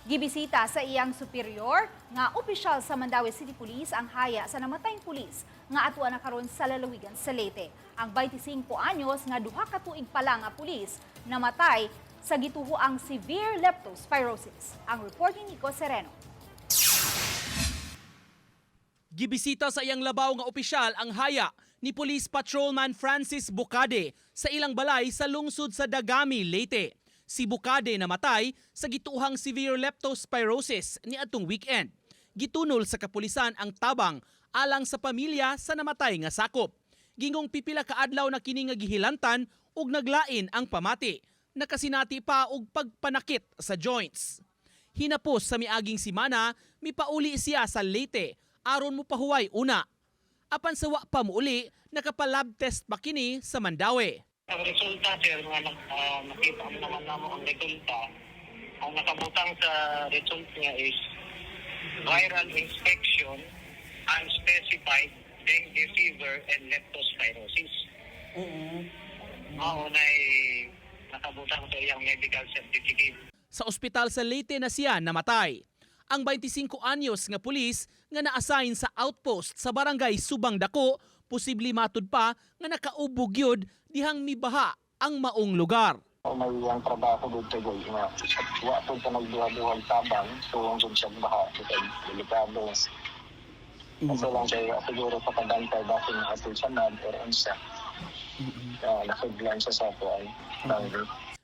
Gibisita sa iyang superior nga opisyal sa Mandaue City Police ang haya sa namatayng pulis nga atua na karon sa lalawigan sa Leyte. Ang 25 anyos nga 2 ka tuig pa lang nga pulis namatay sa gituho ang severe leptospirosis. Ang report ni Nico Sereno. Gibisita sa iyang labaw nga opisyal ang haya ni Police Patrolman Francis Bucade sa ilang balay sa lungsod sa Dagami, Leyte. Si Bucade namatay sa gituhang severe leptospirosis niadtong weekend. Gitunol sa kapulisan ang tabang alang sa pamilya sa namatay nga sakop. Gingong pipila ka adlaw na kini nga gihilantan ug naglain ang pamati. Nakasinati pa og pagpanakit sa joints. Hinapos sa miaging simana, mipauli siya sa Leyte aron mo pahuway una. Apan sa wa pa muuli, nakapa-lab test pa kini sa Mandaue. Ang resulta, sir, nga nakita mo naman namo ang resulta. Ang nakabutang sa result niya is viral infection, unspecified dengue fever, and leptospirosis. Mao na nakabutang sa iyang medical certificate. Sa ospital sa Leyte na siya namatay. Ang 25 anyos nga pulis nga na-assign sa outpost sa barangay Subang Dako, posible matud pa nga nakaubog gyud dihang mibaha ang maong lugar. O may iyang trabaho dito gyud nga wa po ka nagduha-duhag tabang so ang siya baha kay delikado. Kasi lang siya siguro sa kadantay basin na ato sa nad or unsa. Nasuglan siya sa kuan.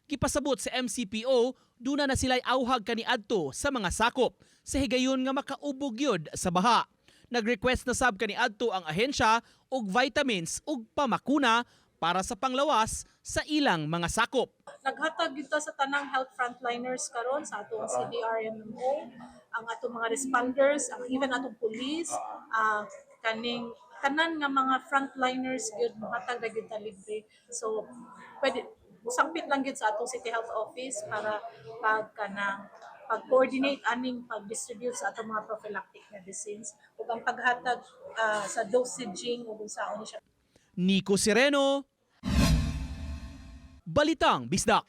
Gipasabot sa MCPO, duna na sila'y auhag kaniadto sa mga sakop sa higayon nga makaubog gyud sa baha. Nag-request na sab kaniadto ang ahensya og vitamins ug pamakuna para sa panglawas sa ilang mga sakop. Naghatag gyud ta sa tanang health frontliners karon sa atong CDRMMO, ang atong mga responders, ang even atong police, kaning tanan nga mga frontliners gyud, mohatag ra gyud ta libre. So pwede musangpit lang gyud sa atong City Health Office para pag kanang pag-coordinate aning pag-distribute sa atong mga prophylactic medicines ug ang paghatag sa dosaging ug unsaon ni siya. Nico Sereno, Balitang Bisdak.